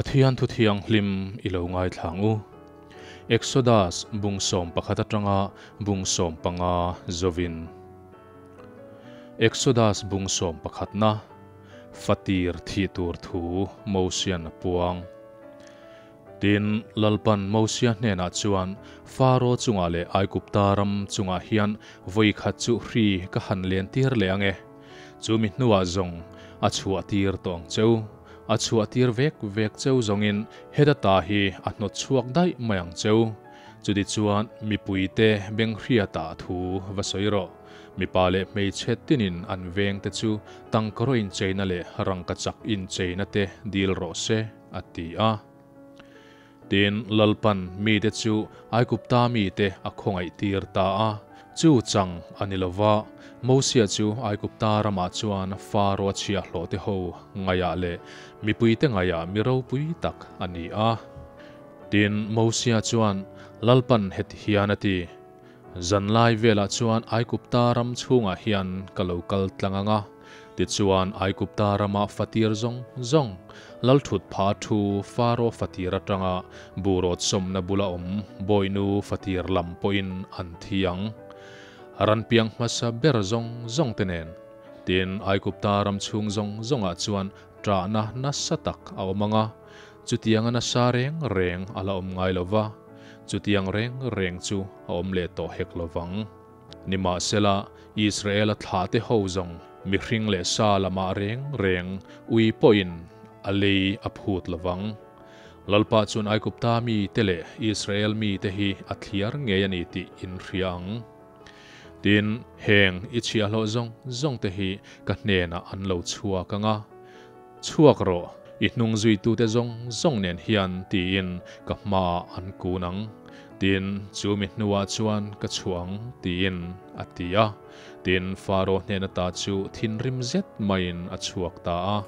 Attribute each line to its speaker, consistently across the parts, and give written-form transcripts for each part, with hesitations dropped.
Speaker 1: Pathian thu thianghlim i lo ngaithla ang u. Exodus bung 11 atanga bung 15 zovin. Exodus bung 11 na Fatir thi tur thu Mosian a puang. Tin, Lalpan Mosia hnenah chuan, Faro chungah leh Aigupta ram chungah hian vawi khat chu hri ka han len tir leh ang e. Chu mi hnuah zawng a chhuah tir tawh ang cheu. A chhuah tir vek vek cheu zawngin heta ta hi a hnawt chhuak daih mai ang cheu. Chutichuan mipuite benghriatah thu va sawi rawh. Mipa leh hmeichhe tinin an vengte chu tangkaraw incheina leh rangkachak incheina te dil rawh se, a ti a. Tin, Lalpan mite chu Aigupta mite a khawngaihtir ta a. Chu chang a ni lo va, Mosia chu Aigupta ramah chuan Faro-a chhiahhlawhte ho ngaihah leh mipuite ngaihah mi ropui tak a ni a. Tin, Mosia chuan Lalpan heti hian a ti, Zanlai velah chuan Aigupta ram chhungah hian ka lo kal tlang ang a, tichuan Aigupta rama fatir zawng zawng, lalthut pha thu Faro fatir atanga burawt sawmna bula awm bawinu fatir lam pawhin an thi ang. Ran piang hmasa ber zawng zawng te nen. Tin, Aigupta ram chhung zawng zawngah chuan ṭahna nasa tak a awm ang a, Chutianga nasa reng reng a la awm ngai lo va, chutiang reng reng chu a awm leh tawh hek lo vang. Nimahsela, Israela thlahte ho zawng mihring leh sa lamah reng reng ui pawhin a lei a phut lo vang. Lalpa chuan Aigupta mite leh Israel mite hi a thliar ngei a ni tih in hria ang. Tin, heng i chhiahhlawh zawng zawngte hi ka hnenah an lo chhuak ang a, Chhuak rawh, i hnung zuitute zawng zawng nen hian tiin ka hmaah an kun ang. Tin, chu mi hnuah chuan ka chhuah ang, tiin a ti a. Tin, Faro hnen ata chu thinrim zet maiin a chhuak ta a.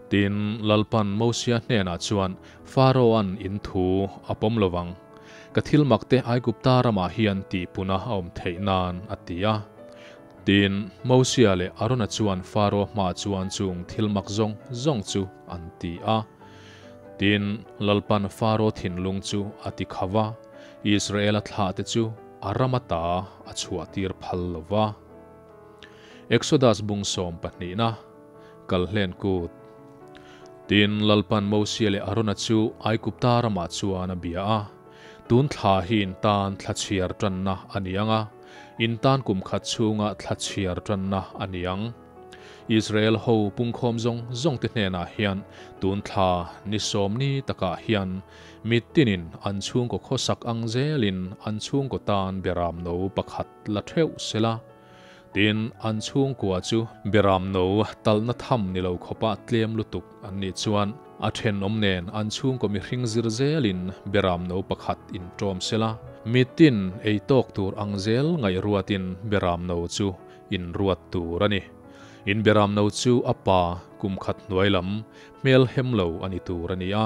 Speaker 1: Tin, Lalpan Mosia hnenah chuan, Faro-a'n in thu a pawm lo vang. Ka thil makte Aigupta ramah hian tihpuna a awm theih nan, a ti a. Tin, Mosia leh Arona chuan Faro hmaah chuan chung thil mak zawng zawng chu an ti a. Tin, Lalpan Faro thinlung chu a ti kha va, Israela thlahte chu a ram ata a chhuahtir phal lo va. Exodus bung sawm pahnihna, Kalhlen Kut. Tin, Lalpan Mosia leh Arona chu Aigupta ramah chuan a bia a. Tun thla hi in tan thla chhiar tanna a ni ang a, in tan kum khat chhunga thla chhiar tanna a ni ang. Israel ho pungkhawm zawng zawngte hnenah hian tun thla ni sawm ni takah hian mitinin an chhungkaw khawsak ang zelin an chhungkaw tan beram no pakhat la theuh sela. Tin, an chhungkua chu beram no talna tham ni lo khawpa tlem lutuk an nih chuan a thenawm nen an chhungkaw mihring zir zelin beram no pakhat inṭawm sela, mitin ei tawk tur ang zel ngaihruatin beram no chu inruat tur a ni. In beram no chu a pa kum khat hnuai lam hmel hem lo a ni tur a ni a,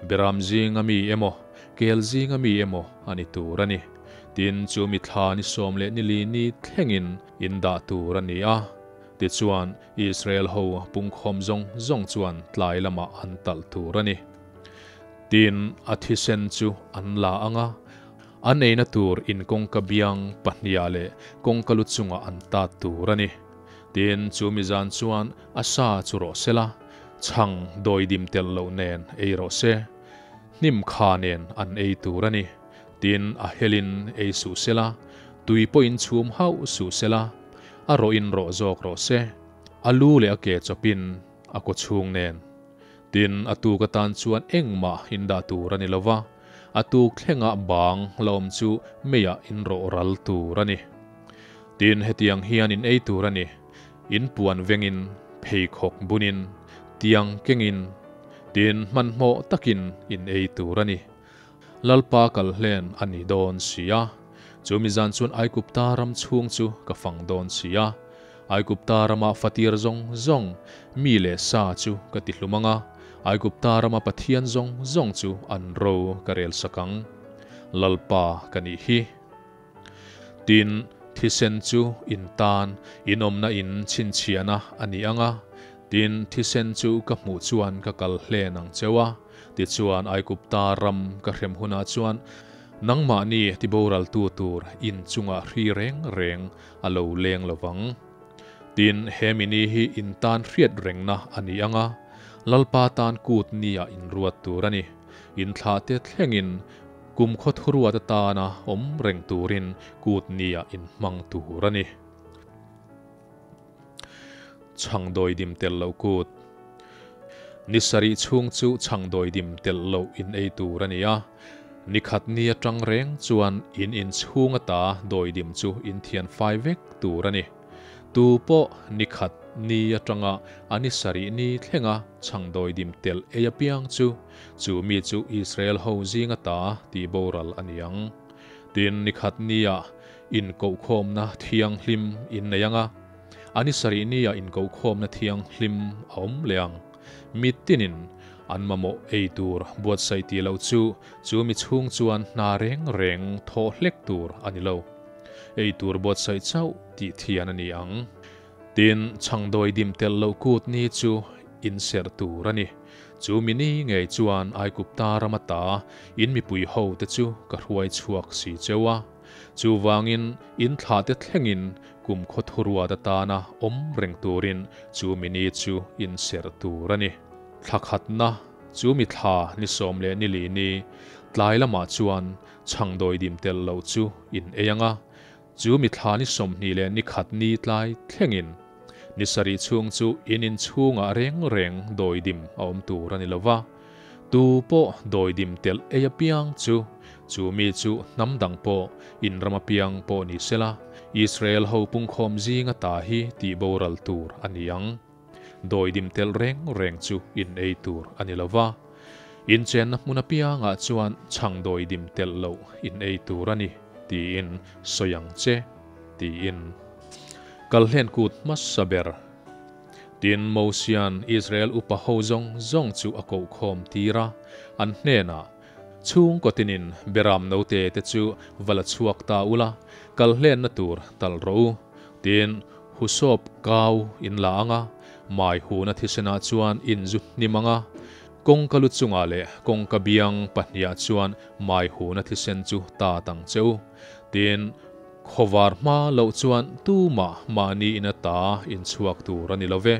Speaker 1: Beram zinga mi emaw, kel zinga mi emaw a ni tur a ni. Tin, chu mi thla ni sawm leh ni li ni thlengin in dah tur a ni a. Tichuan, Israel ho pungkhawm zawng zawng chuan tlai lamah an talh tur a ni. Tin, a thisen chu an la ang a, an eina tur in kawngka biang pahniah leh kawngka lu chungah an tat tur a ni. Tin, chu mi zan chuan a sa chu rawh sela, Chhang dawidim tel loh nen ei rawh se, hnim kha nen an ei tur a ni. Tin, a helin ei suh sela, tui pawhin chhum hauh suh sela, a rawhin rawh zawk rawh se, a lu leh a ke chawpin a kaw chhung nen. Tin, a tuk atan chuan engmah in dah tur a ni lo va, a tuk thlengah bang la awm chu meiah in rawh ral tur a ni. Tin, hetiang hian in ei tur a ni. In puan vengin, pheikhawk bunin, tiang kengin, tin hmanhmawh takin in ei tur a ni. Lalpa kal hlen a ni dawn si a. Chu mi zan chuan Aigupta ram chhung chu ka fang dawn si a. Aigupta rama fatir zawng zawng, mi leh sa chu ka ti hlum ang a, Aigupta rama Pathian zawng zawng chu an ro ka rel sak ang. Lalpa ka nih hi. Tin, thisen chu in tan inawmna in chhinchhiahna a ni ang a, Tin, thisen chu ka hmuh chuan ka kal hlen ang cheu a, tichuan Aigupta ram ka hrem hunah chuan nangmahni tiboraltu tur in chungah hri reng reng a lo leng lo vang. Tin, he mini hi in tan hriat rengna a ni ang a, Lalpa tan kut nia inruat tur a ni. Inthlahte thlengin kum khaw thuruat atana awm reng turin kut nia inhmang tur a ni. Chhang dawidim tel loh kut. Ni sarih chhung chu chhang dawidim tel loh in ei tur a ni a. Ni khat ni atang reng chuan in inchhung ata dawidim chu in thian fai vek tur a ni. Tu pawh ni khat ni atanga a ni sarih ni thlenga chhang dawidim tel ei apiang chu, chu mi chu Israel ho zing ata tih boral a ni ang. Tin, ni khat nia inkohkhawmna thianghlim in nei ang a, a ni sarih nia inkohkhawmna thianghlim a awm leh ang. Mi tinin an mamawh ei tur buatsaih tih loh chu chu mi chhung chuan hna reng reng thawh hlek tur a ni lo. Ei tur buatsaih chauh tih thian a ni ang. Tin, chhangdawi dim tel loh kut ni chu inserh tur a ni. Chu mi ni ngei chuan Aigupta ram ata in mipui ho te chu ka hruai chhuak si cheu a. Chuvangin in thla te thlengin kum khaw thuruat atana awm reng turin chu mi ni chu inserh tur a ni. Thla khatna chu mi thla ni 14 ni tlai lamah chuan chhangdawi dim tel loh chu in ei ang a. Chu mi thla ni 21 ni tlai thlengin ni sarih chhung chu in inchhungah reng reng dawidim a awm tur a ni lo va. Tu pawh dawidim telh ei apiang chu, chu mi chu hnam dang pawh, in ram apiang pawh ni sela, Israel ho pungkhawm zinga ta hi tih boral tur a ni ang. Dawidim telh reng reng chu in ei tur a ni lo va. Inchenna hmun apiangah chuan chhang dawidim telh loh in ei tur a ni, tiin sawi ang che, tiin. Kalhlen kut hmasa ber. Tin, Mosia'n Israel upa ho zawng zawng chu a kohkhawm tir a, an hnenah, Chhungkaw tinin beram note te chu va la chhuak ta ula, kalhlenna tur tal rawh u. Tin, husawp kau in la ang a, mai huna thisenah chuan in zu hnim ang a, kawngka lu chungah leh kawngka biang pahnihah chuan mai huna thisen chu tat ang che u. Tin, Khawvar hma loh chuan tumah mahni in ata inchhuak tur a ni lo ve.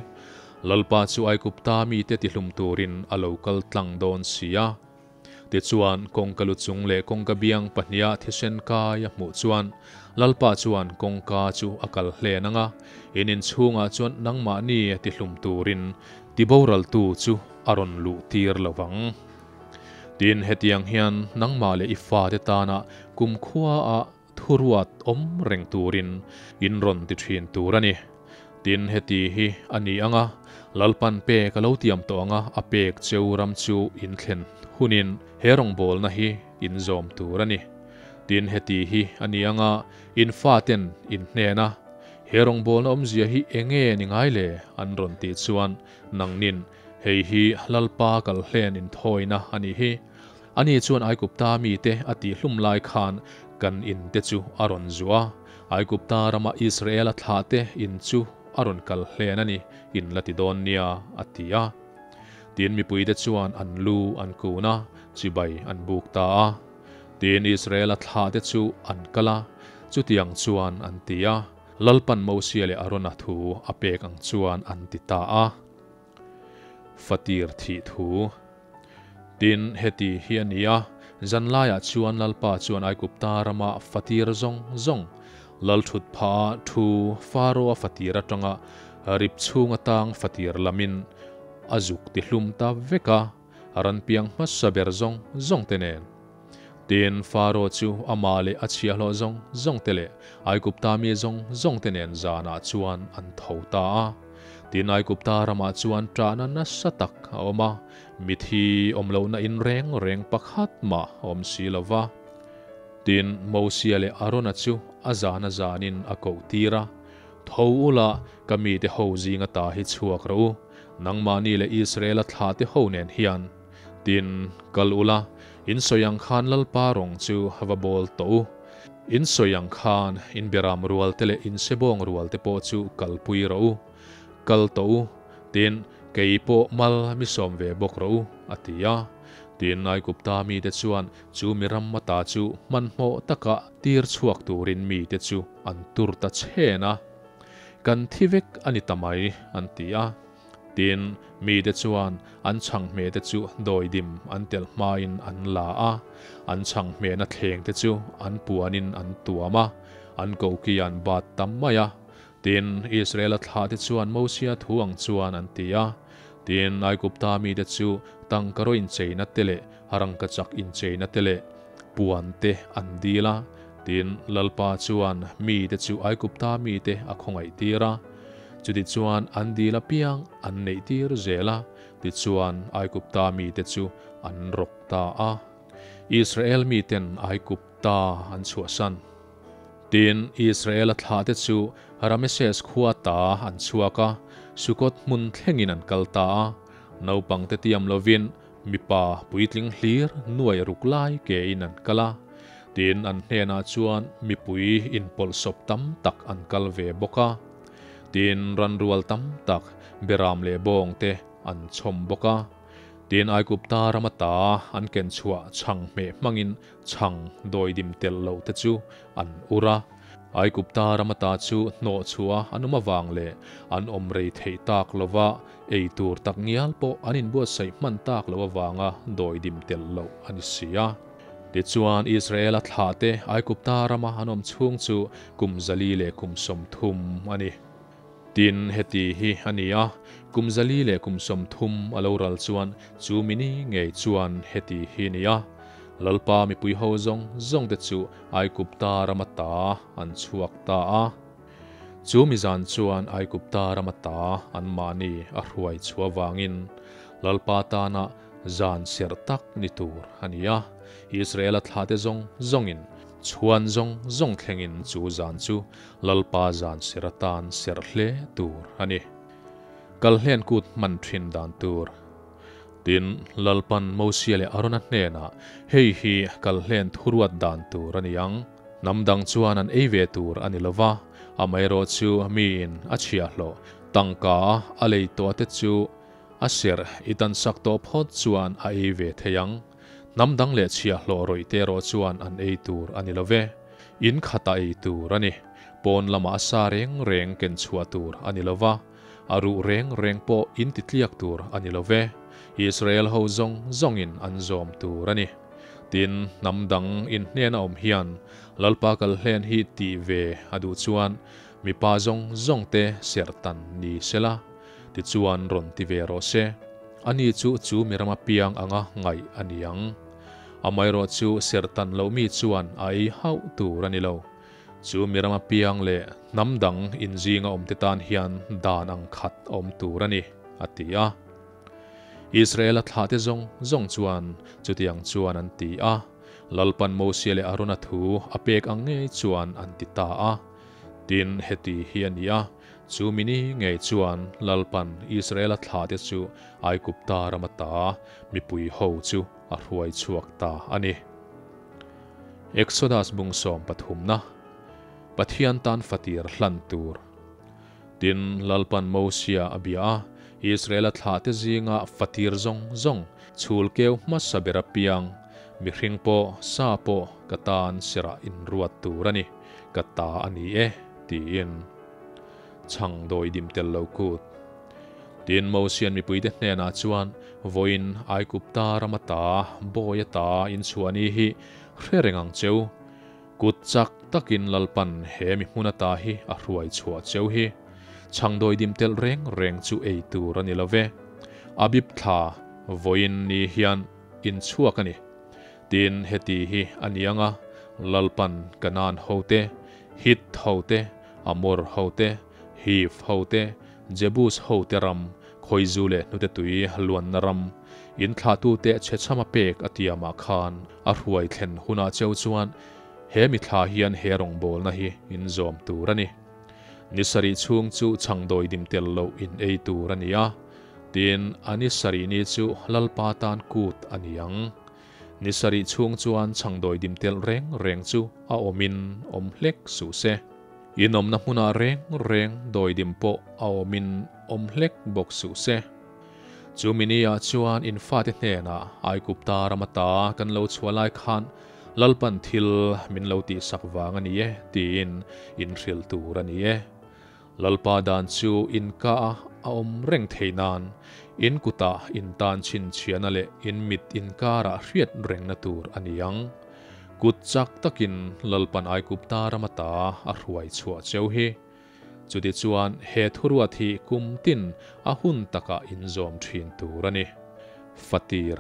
Speaker 1: Lalpa chu Aigupta mite tihlum turin a lo kal tlang dawn si a. Tichuan, kawngka lu chung leh kawngka biang pahniha thisen kai a hmuh chuan Lalpa chuan kawngka chu a kal hlen ang a, in inchhungah chuan nangmahni tihlum turin tiboraltu chu a rawn luh tir lo vang. Tin, hetiang hian nangmah leh i fate tana kumkhuaah thuruat awm reng turin in rawn ti thin tur a ni. Tin, heti hi a ni ang a, Lalpan pek a lo tiam tawh ang a, a pek cheu ram chu in thlen hunin he rawngbawlna hi in zawm tur a ni. Tin, heti hi a ni ang a, in faten in hnena he rawngbawlna awmzia hi eng nge ni ngai le an rawn tih chuan nangnin Hei hi Lalpa kalhlen inthawina a nih hi. Ani chuan Aigupta mite a tihhlum lai khan kan in te chu a rawn zuah a, Aigupta rama Israela thlahte in chu a rawn kal hlen a ni, in la ti dawn nia, a ti a. Tin, mipuite chuan an lu an kun a, chibai an buk ta a. Tin, Israela thlahte chu an kal a, chutiang chuan an ti a, Lalpan Mosia leh Arona thu a pek ang chuan an ti ta a. Fatir thih thu. Tin, heti hi a ni a, zanlaiah chuan Lalpa chuan Aigupta rama fatir zawng zawng, Lalthut phaha thu Faro-a fatir atanga rip chhung atang fatir lamin a zuk tihlum ta vek a, ran piang hmasa ber zawng zawng te nen. Tin, Faro chu amah leh a chhiahhlawh zawng zawng te leh Aigupta mi zawng zawng te nen zanah chuan an tho ta a. Tin, Aigupta ramah chuan ṭahna nasa tak a awm a, mithi awm lohna in reng reng pakhat mah a awm si lo va. Tin, Mosia leh Arona chu a zan a zanin a koh tir a, Tho ula, ka mite ho zinga ta hi chhuak rawh u, nangmahni leh Israela thlahte ho nen hian. Tin, kal ula, in sawi ang khan Lalpa rawng chu va bawl tawh u. In sawi ang khan in beram rual te leh in sebawng rual te pawh chu kalpui rawh u. Kal tawh u. Tin, kei pawh mal mi sawm ve bawk rawh u, a ti a. Tin, Aigupta mite chuan chu mi ram ata chu hmanhmawh taka tir chhuak turin mite chu an tur ta chhen a. Kan thi vek a ni ta mai, an ti a. Tin, mite chuan an chhanghmehte chu dawidim an telh hmain an la a, an chhanghmehna thlengte chu an puanin an tuam a, an koki an bat ta mai a. Tin, Israela thlahte chuan Mosia thu ang chuan an ti a. Tin, Aigupta mite chu tangkaraw incheina te leh rangkachak incheina te leh puan te an dil a. Tin, Lalpa chuan mite chu Aigupta mite a khawngaihtir a. Chutichuan an dil apiang an neihtir zel a, tichuan Aigupta mite chu an rawk ta a. Israel miten Aigupta an chhuahsan. Tin, Israela thlahte chu Rameses khua ta an chhuak a, Sukkot hmun thlengin an kal ta a. Naupangte tiam lovin mipa puitling hlir nuai ruk lai kein an kal a. Tin, an hnenah chuan mipui inpawlhsawp tam tak an kal ve bawk a. Tin, ranrual tam tak, beram leh bawngte an chhawm bawk a. Tin, Aigupta ram ata an ken chhuah chhang hmeh hmangin chhang dawidim telh loh te chu an ur a. Aigupta ram ata chu hnawh chhuah an awm avang leh an awm rei theih tak lova ei tur tak ngial pawh an inbuatsaih hman tak loh avanga dawidim telh loh a ni si a. Tichuan, Israela thlahte Aigupta rama an awm chhung chu kum 400 leh kum 30 a ni. Tin, heti hi a ni a, kum 400 leh kum 30 a lo ral chuan chu mini ngei chuan heti hi a ni a, Lalpa mipui ho zawng zawngte chu Aigupta rama ta an chhuak ta a. Chu mi zan chuan Aigupta rama ta anmahni a hruai chhuah avangin Lalpa tana zan serh tak ni tur a ni a, Israela thlahte zawng zawngin chhuan zawng zawng thlengin chu zan chu Lalpa zan serh atan serh hle tur a ni. Kalhlen kut hman thin dan tur. Tin, Lalpan Mosia leh Arona hnenah, Hei hi kalhlen thuruat dan tur a ni ang. Hnam dang chuan an ei ve tur a ni lo va, amaherawh chu miin a chhiahhlawh tangka a lei tawh te chu A serh i tan sak tawh phawt chuan a ei ve thei ang. Hnam dang leh chhiahhlawh rawih te erawh chuan an ei tur a ni lo ve. In khata ei tur a ni. Pawn lamah a sa reng reng ken chhuah tur a ni lo va, a ruh reng reng pawh in ti tliak tur a ni lo ve. Israel ho zawng zawngin an zawm tur a ni. Tin, hnam dang in hnena awm hian Lalpa kalhlen hi tih ve a duh chuan mipa zawng zawng te serh tan ni sela. Tichuan rawn ti ve rawh se, ani chu chu mi rama piang anga ngaih a ni ang. Amaherawh chu serhtan loh mi chuan a ei hauh tur a ni lo. Chu mi rama piang leh hnam dang inzinga awmte tan hian dan ang khat a awm tur a ni, a ti a. Israela thlahte zawng zawng chuan chutiang chuan an ti a, Lalpan Mosia leh Arona thu a pek ang ngei chuan an ti ta a. Tin, heti hi a ni a, Chu mini ngei chuan Lalpan Israela thlahte chu Aigupta ram ata mipui ho chu a hruai chhuak ta a ni. Exodus bung 13na, Pathian tan fatir hlan tur. Tin, Lalpan Mosia a bia a, Israela thlahte zinga fatir zawng zawng chhul keu hmasa ber apiang, mihring pawh, sa pawh ka tan serah inruat tur a ni, ka ta a ni e, tiin. Chhang dawi dim tel lo kut. Tin, Mosian mipuite hnenah chuan, Vawiin Aigupta ram ata, bawi ata in chhuah ni hi hre reng ang cheu. Kut chak takin Lalpan he mi hmun ata hi a hruai chhuah cheu hi. Chhang dawi dim tel reng reng chu ei tur a ni lo ve. Abib thla, vawiin ni hian in chhuak a ni. Tin, heti hi a ni ang a, Lalpan Kanaan hote, Hit hote, Amor hote, Hiv hote, Jebus hote ram, Khawizu leh hnute tui luanna ram, in thlahtute chhechhama pek a tiamah khan a hruai thlen hunah cheu chuan he mithla hian he rawngbawlna hi in zawm tur a ni. Ni sarih chhung chu chhangdawi dim tel loh in ei tur a ni a, tin a ni sarih ni chu Lalpa tan kut a ni ang. Ni sarih chhung chuan chhangdawi dim telh reng reng chu a awmin awm hlek suh se. Inawmna hmunah reng reng dawi dim pawh a awmin awm hlek bawk suh se. Chu mi ni-ah chuan in fate hnenah Aigupta ram ata kan lo chhuah lai khan Lalpan thil min lo tihsak vang a ni e tiin in hrilh tur a ni e. Lalpa dan chu in ka a a awm reng thei nan in kutah in tan chhinchhiahna leh in mit inkarah hriat rengna tur a ni ang. Kut chak takin Lalpan Aigupta ram ata a hruai chhuah cheu hi. Chutichuan he thuruat hi kum tin a hun takah inzawm thin tur a ni. Fatir.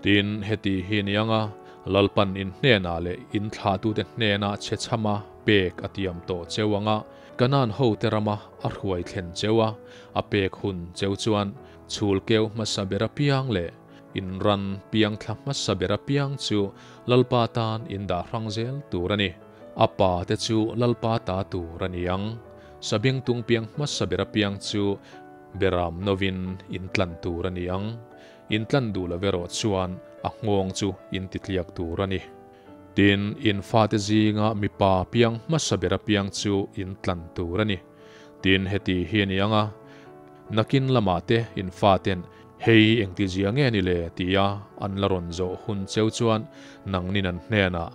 Speaker 1: Tin, heti hi ni anga Lalpan in hnenah leh in thlahtute hnenah chhe chhama pek a tiam tawh cheu anga Kanaan hote rama a hruai thlen cheu a, a pek hun cheu chuan chhul keu hmasa ber apiang leh in ran piang thla hmasa ber apiang chu Lalpa tan in dah hrang zel tur a ni. A pa te chu Lalpa ta tur a ni ang. Sabengtung piang hmasa ber apiang chu Beram novin in tlan tur a ni ang. In tlan duh lo erawh chuan a nghawng chu in ti tliak tur a ni. Tin, in fate zinga mipa piang hmasa ber apiang chu in tlan tur a ni. Tin, heti hi a ni ang a, nakin lamah te in faten, Hei engtizia nge ni le? tia an la rawn zawh hun cheu chuan nangnin an hnenah,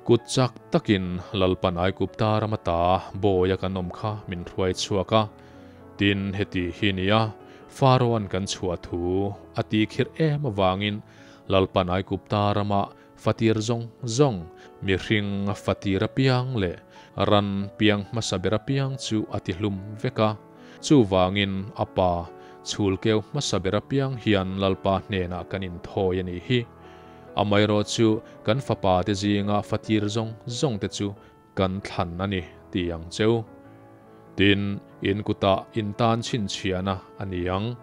Speaker 1: Kut chak takin Lalpan Aigupta ram ata bawia kan awm kha min hruai chhuak a. Tin, heti hi nia, Pharaoh-a'n kan chhuah thu a ti khirh em avangin Lalpan Aigupta rama fatir zawng zawng, mihring fatir apiang leh ran piang hmasa ber apiang chu a ti hlum vek a. Chuvangin a pa chhulkeu hmasa ber apiang hian Lalpa hnenah kan inthawi a nih hi. Amaherawh chu kan fapa te zinga fatir zawng zawng te chu kan thlan a ni tih ang cheu. Tin, in kutah in tan chhinchhiahna a ni ang.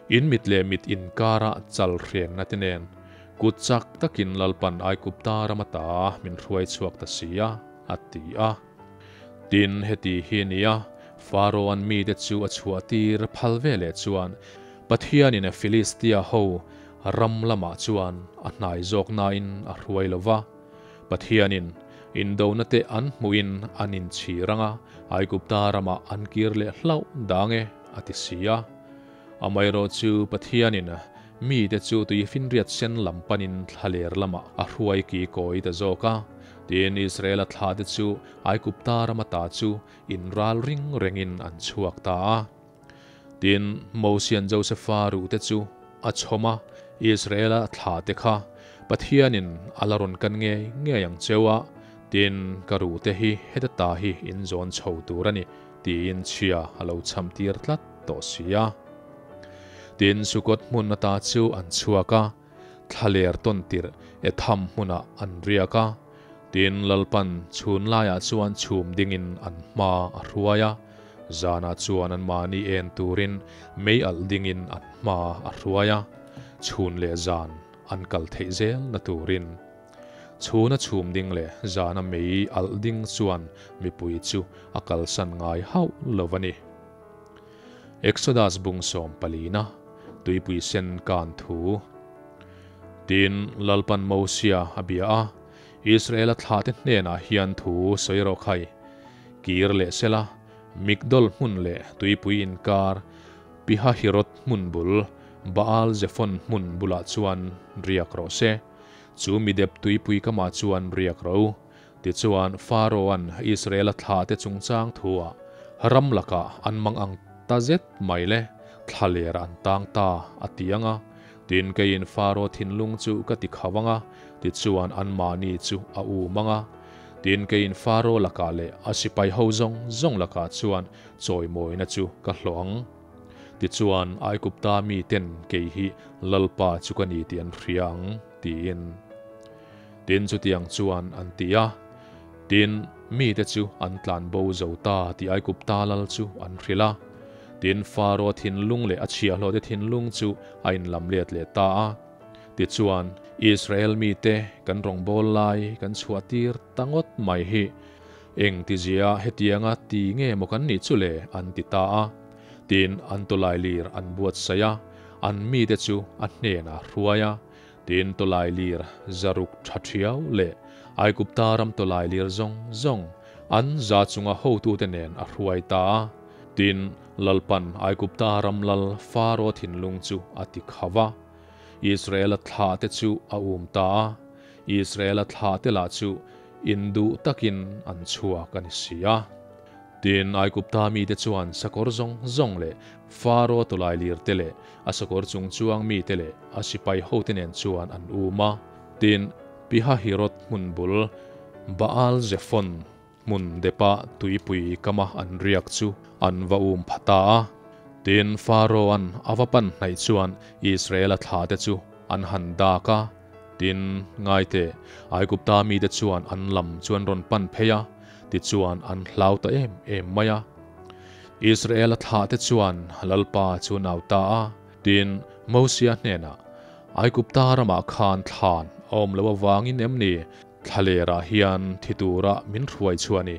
Speaker 1: In mit leh mit inkarah chal hrenna te nen kut chak takin Lalpan Aigupta ram ata min hruai chhuak ta si a, a ti a. Tin, heti hi a ni a, Pharaoh-a'n mite chu a chhuahtir phal veleh chuan Pathianin Philistia ho ram lamah chuan a hnai zawk nain a hruai lo va. Pathianin indona te an hmuhin an inchhir ang a, Aigupta ramah an kir leh hlauh dang e, a ti si a. Amaherawh chu Pathianin mite chu tuifinriat sen lam panin thlaler lamah a hruai ki kawi ta zawk a. Tin, Israela thlate chu Aigupta ram ata chu inral ring rengin an chhuak ta a. Tin, Mosia'n Josefa ruhte chu a chhawm a, Israela thlate kha Pathianin a la rawn kan ngei ngei ang cheu a, tin, ka ruhte hi heta ta hi in zawn chho tur a ni, tiin chhia a lo chham tir tlat tawh si a. Tin, Sukot hmun ata chu an chhuak a, thlaler tawn tirh Etham hmunah an riak a. Tin, Lalpan chhun laiah chuan chhum dingin an hma a hruai a, zanah chuan anmahni en turin mei alh dingin an hma a hruai a, chhun leh zan an kal theih zel na turin. Chhuna chhum ding leh zana mei alh ding chuan mipui chu a kalsan ngai hauh lo a ni. Exodus bung 14-na, Tuipui sen kan thu. Tin, Lalpan Mosia a bia a, Israela thlahte hnenah hian thu sawi rawh khai. Kir leh sela, Migdol hmun leh tuipui inkar, Pihahirot hmun bul, Baal Zephon hmun bulah chuan riak rawh se. Chu midep tuipui kamah chuan riak rawh u. Tichuan, Pharaoh-a'n Israela thlahte chungchang thuah ram lakah an mang ang ta zet mai le, thlaler an tang ta, a ti ang a. Tin, keiin Pharaoh thinlung chu ka ti kho ang a, tichuan anmahni chu a um ang a. Tin, keiin Pharaoh lakah leh a sipai ho zawng zawng lakah chuan chawimawina chu ka hlawh ang. Tichuan, Aigupta miten kei hi Lalpa chu ka ni tih an hria ang, tiin. Tin, chutiang chuan an ti a. Tin, mite chu an tlan bo zo ta tih Aigupta lal chu an hrilh a. Tin, Pharaoh thinlung leh a chhiahhlawhte thinlung chu a inlam let leh ta a. Tichuan, Israel mite kan rawngbâwl lai kan chhuahtir ta ngawt mai hi. Engtizia hetianga ti nge maw kan nih chu le? an ti ta a. Tin, an tawlailir an buatsaih a, an mite chu a hnenah hruai a. Tin, tawlailir zaruk tha thiau leh Aigupta ram tawlailir zawng zawng an za chunga hotute nen a hruai ta a. Tin, Lalpan Aigupta ram lal Faro thinlung chu a ti kha va, Israela thlahte chu a um ta a, Israela thlahte lah chu induh takin an chhuak a ni si a. Tin, Aigupta mite chuan sakawr zawng zawng leh Faro tawlailirte leh a sakawr chung chuang mite leh a sipai hote nen chuan an um a. Tin, Pihahirot hmun bul Baal-Zephon hmun depa tuipui kama an riak chu an va um pha ta a. Tin, Faro-a'n a va pan hnaih chuan Israela thlate chu an han dak a. Tin, ngaite, Aigupta mite chuan an lam chu an rawn pan phei a, tichuan an hlau ta em em mai a. Israela thlahte chuan Lalpa chu an au ta a. Tin, Mosia hnenah, Aigupta ramah khan thlan a awm loh avangin em ni Thlalerah hian thi tura min hruai chhuah ni?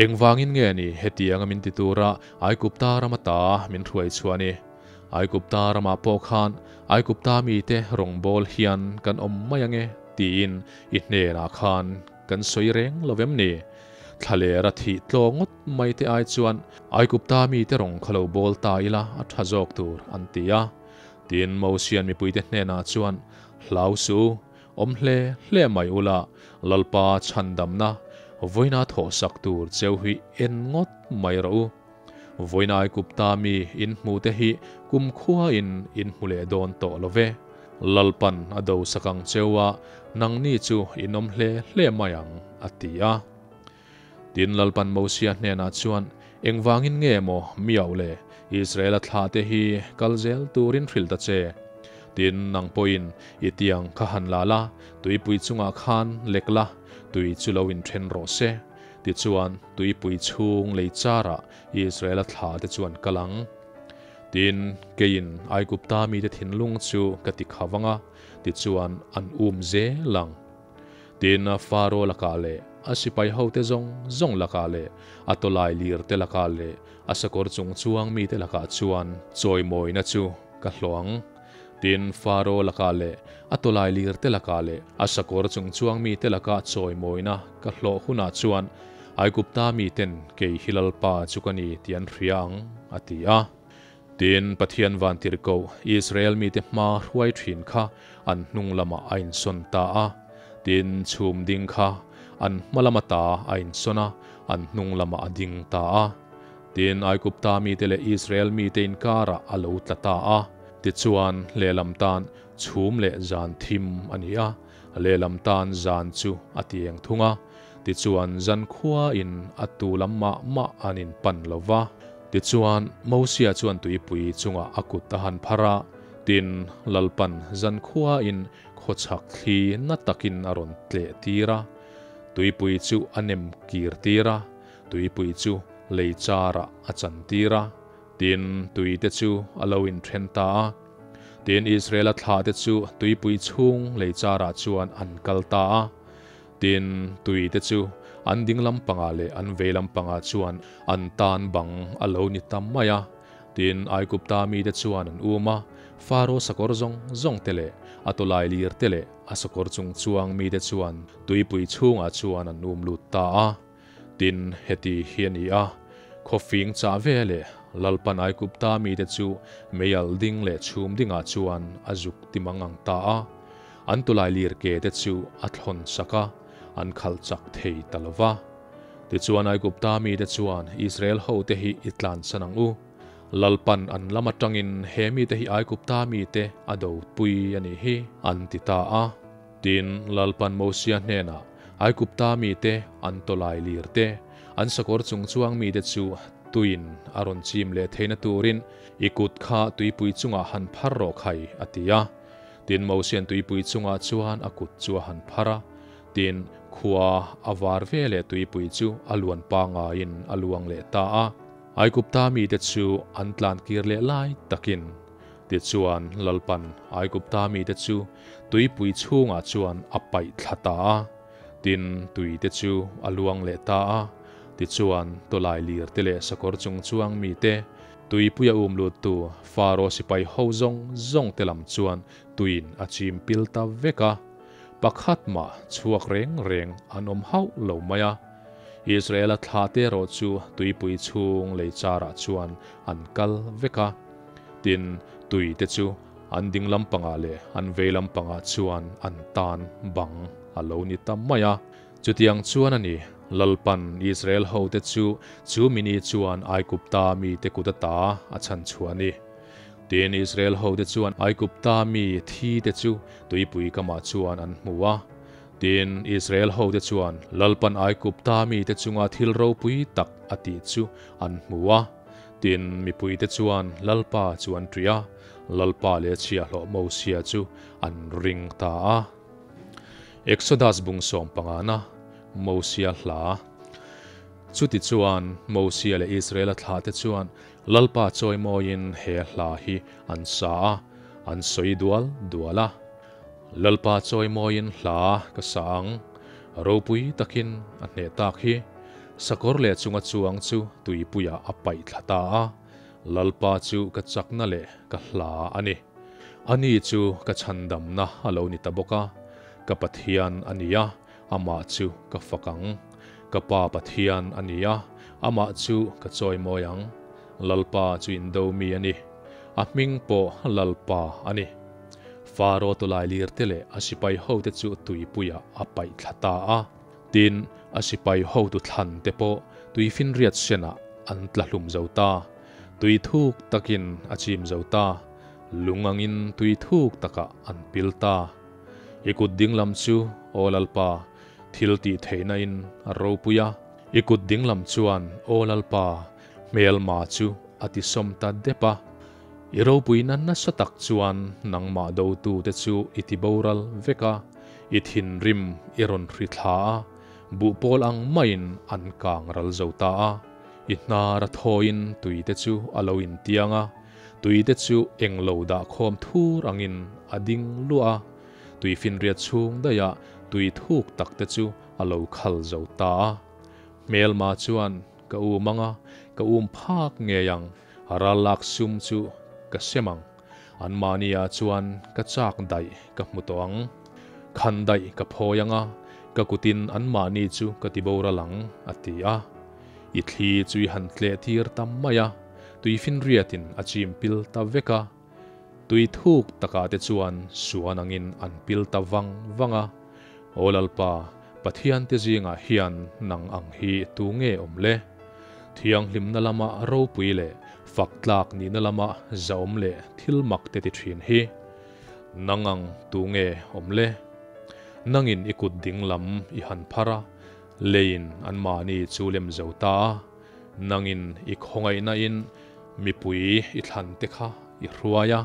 Speaker 1: Engvangin nge ni hetianga min ti tura Aigupta rama ta min hruai chhuah ni? Aigupta ramah pawh khan Aigupta mite rawngbâwl hian kan awm mai ange tiin i hnenah khan kan sawi reng lo vem ni? Thlalera thih tlaw ngawt mai te ai chuan Aigupta mite rawng kha lo bawl ta ila a tha zawk tur an ti a. Tin, Mosian mipuite hnenah chuan, Hlau suh, Awm hle hle mai ula, Lalpa chhandamna vawiina thawhsak tur cheu hi en ngawt mai rawh u. Vawiina Aigupta mi in hmute hi kumkhuain in hmu leh dawn tawh lo ve. Lalpan a dosak ang cheu a, nangni chu in awm hle hle mai ang, a ti a. Tin, Lalpan Mosia hnenah chuan, Engvangin nge maw miau le, Israela thlahte hi kal zel turin hrilh ta che? Tin, nang pawhin i tiang kha han la la, tuipui chungah khan lek la, tui chu lo inthen rawh se. Tichuan, tuipui chhung lei charah Israela thlahte chu an kal ang. Tin, keiin Aigupta mite thinlung chu ka ti kha vang a, tichuan an um zel ang. Tin, Faro lakah leh a sipai hote zawng zawng lakah leh a tawlai lirte lakah leh a sakawr chung chuang mite lakah chuan chawimawina chu ka hlawh ang. Tin, Faro lakah leh a tawlai lirte lakah leh a sakawr chung chuang mite lakah chawimawina ka hlawh hunah chuan Aigupta miten kei hi Lalpa chu ka ni tih an hria ang, a ti a. Tin, Pathian vantirhkoh Israel mite hma hruai thin kha an hnung lamah a insawn ta a. Tin, chhum ding kha an hma lama ta a insawn a, an hnung lamah a ding ta a. Tin, Aigupta mite leh Israel mite inkarah a lo tla ta a. Tichuan, lehlam tan chhum leh zan thim a ni a, lehlam tan zan chu a ti eng thung a. Tichuan, zankhuain a tu lam mah mah an inpan lo va. Tichuan, Mosia chuan tuipui chungah a kut a han phar a, tin, Lalpan zankhuain khawchhak thli na takin a rawn tleh tir a, tuipui chu a nem kir tir a, tuipui chu lei charah a chan tir a, tin, tuite chu a lo inthen ta a. Tin, Israela thlahte chu tuipui chhung lei charah chuan an kal ta a. Tin, tuite chu an ding lampangah leh an vei lampangah chuan an tan bang a lo ni ta mai a. Tin, Aigupta mite chuan an um a, Faro sakawr zawng zawng te leh a tawlai lir te leh a sakawr chung chuang mite chuan tuipui chhungah chuan an um lut ta a. Tin, heti hi a ni a, khawfing chah ve leh Lalpan Aigupta mite chu meialh ding leh chhum dingah chuan a zuk ti mang ang ta a. An tulai lir ke te chu a thlawn sak a, an khalh chak thei ta lo va. Tichuan Aigupta mite chuan Israel hote hi i tlansan ang u. Lalpan an lam atangin he mite hi Aigupta mite a dopui a nih hi, an ti ta a. Tin, Lalpan Mosia hnenah, Aigupta mite, an tawlai lir te, an sakawr chung chuang mite chu tuin a rawn chim leh theihna turin i kut kha tuipui chungah han phar rawh khai, a ti a. Tin, Mosian tuipui chungah chuan a kut chu a han phar a, tin, khua a var ve leh tuipui chu a luan pangaiin a luang leh ta a. Aigupta mite chu an tlan kir leh lai takin. Tichuan, Lalpan Aigupta mite chu tuipui chhungah chuan a paih thla ta a, tin, tuite chu a luang leh ta a. Tichuan, tawlai lir te leh sakawr chung chuang mite, Tuipuia um luttu Faro sipai ho zawng zawng te lam chuan tuiin a chim pil ta vek a, pakhat mah chhuak reng reng an awm hauh lo mai a. Israela thlahte erawh chu tuipui chhung lei charah chuan an kal vek a. Tin, tuite chu an ding lampangah leh an vei lampangah chuan an tan bang a lo ni ta mai a. Chutiang chuan a ni, Lalpan Israel hote chu chu mini chuan Aigupta mite kut ata a chhan chhuah a ni. Tin, Israel hote chuan Aigupta mi thite chu tuipui kamah chuan an hmu a. Tin, Israel hote chuan Lalpan Aigupta mite chunga thil ropui tak a tih chu an hmu a. Tin, mipuite chuan Lalpa chu an ṭih a, Lalpa leh chhiahhlawh Mosia chu an ring ta a. Exodus bung sawmpangana Mosia hla. Chutichuan, Mosia leh Israela thlahte chuan Lalpa chawimawiin he hla hi an sa a, an sawi dual dual a. Lalpa chawimawiin hla ka sa ang, ropui takin a hneh tak hi. Sakawr leh chunga chuang chu tuipuiah a paih thla ta a, Lalpa chu ka chakna leh ka hla a ni. Ani chu ka chhandamna a lo ni ta bawk a, ka Pathian a ni a, amah chu ka fak ang. Ka Pa Pathian a ni a, amah chu ka chawimawi ang. Lalpa chu indo mi a ni, a hming pawh Lalpa a ni. Faro tawlai lir te leh a sipai hote chu tuipuiah a paih thla ta a. Tin, a sipai hotu thlan te pawh tuifinriat senah an tla hlum zo ta. Tui thuk takin a chim zo ta. Lung angin tui thuk takah an pil ta. I kut dinglam chu, Aw Lalpa, thil tih theihna in a ropui a. I kut dinglam chuan, Aw Lalpa, hmelma chu a ti sawm ta dep a. I ropuina nasa tak chuan nangmah dotute chu i ti boral vek a, i thinrim i rawn hri thla a, buhpawl ang maiin an kang ral zo ta a. I hnar a thawiin tuite chu a lo intiang a, tuite chu englo dah khawm thur angin a ding luah a, tuifinriat chhung daihah tui thuk takte chu a lo khal zo ta a. Hmelma chuan ka um ang a, ka um phak ngei ang, ral lak sum chu ka sem ang. Anmahniah chuan ka chak daih ka hmu tawh ang. Khan daih ka phawi ang a, ka kutin anmahni chu ka ti boral ang, a ti a. I thli chu i han tleh tir ta mai a, tuifinriatin a chim pil ta vek a. Tui thuk takah te chuan suan angin an pil ta vang vang a. Aw Lalpa, Pathiante zingah hian nang ang hi tu nge awm le? Thianghlimna lama ropui leh fak tlak nihna lama zahawm leh thil mak te ti thin hi nang ang tu nge awm le? Nangin i kut ding lam i han phar a, leiin anmahni chu lem zo ta a, nangin i khawngaihna in mipui i thlan te kha i hruai a.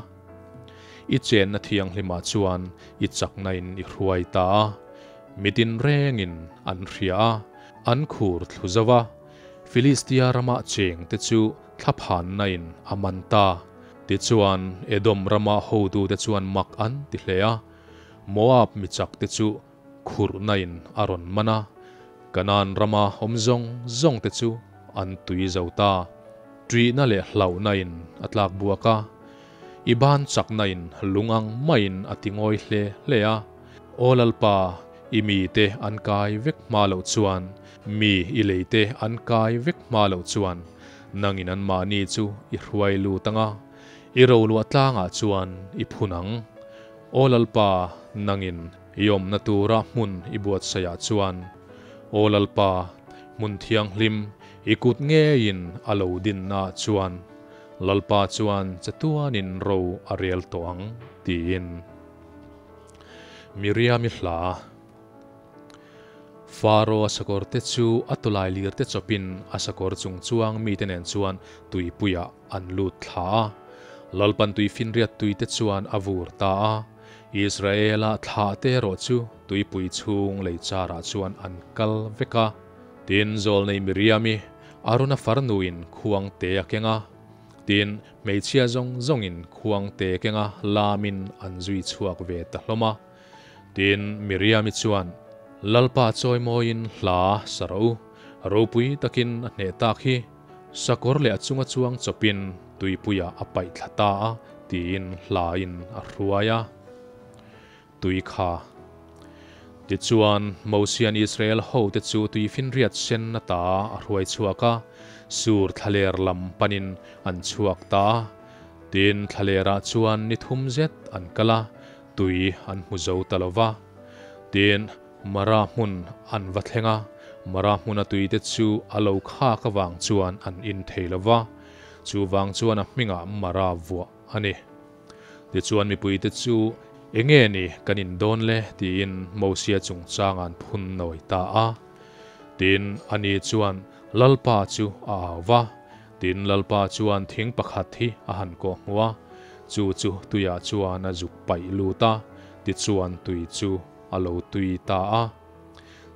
Speaker 1: I chenna thianghlimah chuan i chakna in i hruai ta a, mitin rengin an hria a, an khur thlu zo a. Filistia rama cheng te chu thlaphanna in a man ta. Tichuan Edom rama hotute chuan mak an ti hle a, Moab mi chak te chu khurhna in a rawn man a, Kanaan rama awm zawng zawng te chu an tui zo ta. Ṭihna leh hlauhna in a tlak buak a, i ban chakna in lung ang maiin a ti ngawi hle hle a. Aw Lalpa, i mite an kai vek hma loh chuan, mi i leite an kai vek hma loh chuan, nangin anmahni chu i hruai lut ang a, i roluah tlangah chuan i phun ang. Aw Lalpa, nangin i awmna tura hmun i buatsaihah chuan, Aw Lalpa, hmun thianghlim i kut ngeiin a lo dinnaah chuan, Lalpa chuan chatuanin ro a rel tawh ang, tiin. Miriami hla. Faro a sakawr te chu a tawlai lir te chawpin a sakawr chung chuang mite nen chuan tuipuiah an lut thla a. Lalpan tuifinriat tui te chuan a vur ta a. Israela thlah te erawh chu tuipui chhung lei charah chuan an kal vek a. Tin, zawlnei Miriami, Arona farnuin khuang te a keng a. Tin, hmeichhia zawng zawngin khuang te kenga lamin an zui chhuak ve ta hlawm a. Tin, Miriami chuan, Lalpa chawimawiin hla sa rawh u, ropui takin a hneh tak hi, sakawr leh a chunga chuang chawpin tuipuiah a paih thla ta a, tiin hlain a hruai a. Tui kha. Tichuan, Mosia'n Israel hote chu tuifinriat sen ata a hruai chhuak a, Sur thlaler lam panin an chhuak ta a. Tin, thlalerah chuan ni thum zet an kal a, tui an hmu zo ta lo va. Tin, Mara hmun an va thleng a, Mara hmuna tuite chu a lo khak avang chuan an in thei lo va, chuvang chuan a hmingah Mara vuah a ni. Tichuan mipuite chu, Enge ni kan in dawn le? tiin Mosia chungchang an phun nawi ta a. Tin, ani chuan Lalpa chu a au va. Tin, Lalpa chuan thing pakhat hi a han kawh hmu a, chu chu tuiah chuan a zuk paih lut a, tichuan tui chu a lo tui ta a.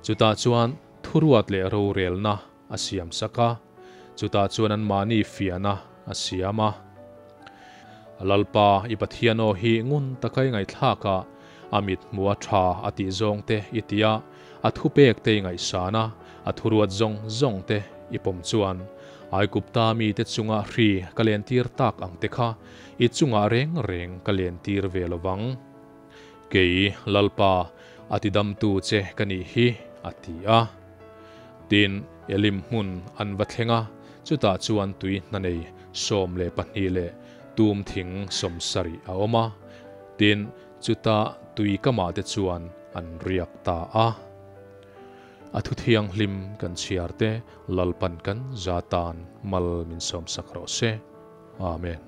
Speaker 1: Chutah chuan thuruat leh rorelna a siam sak a, chutah chuan anmahni fiahna a siam a. Lalpa, i Pathian aw hi ngun taka i ngaihthlak a, a mit hmuh a tha a tih zawng te i ti a, a thupek te i ngaihsan a, a thuruat zawng zawng te i pawm chuan, Aigupta mite chunga hri ka lentir tak ang te kha i chungah reng reng ka lentir ve lo vang. Kei, Lalpa, a tidamtu che ka nih hi, a ti a. Tin, Elim hmun an va thleng a, chutah chuan tui hna nei 12 leh tum thing 70 a awm a. Tin, chuta tui kamah te chuan an riak ta a. A thu thianghlim kan chhiar te Lalpan kan za tan mal min sawmsak rawh se. Amen.